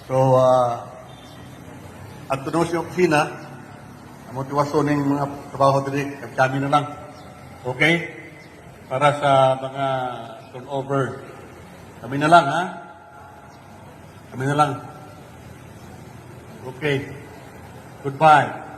So, at doon sa opisina, ang motivasyon ng mga trabaho diri, kami na lang. Okay? Para sa mga turnover. Kami na lang, ha? Kami na lang. Okay. Goodbye.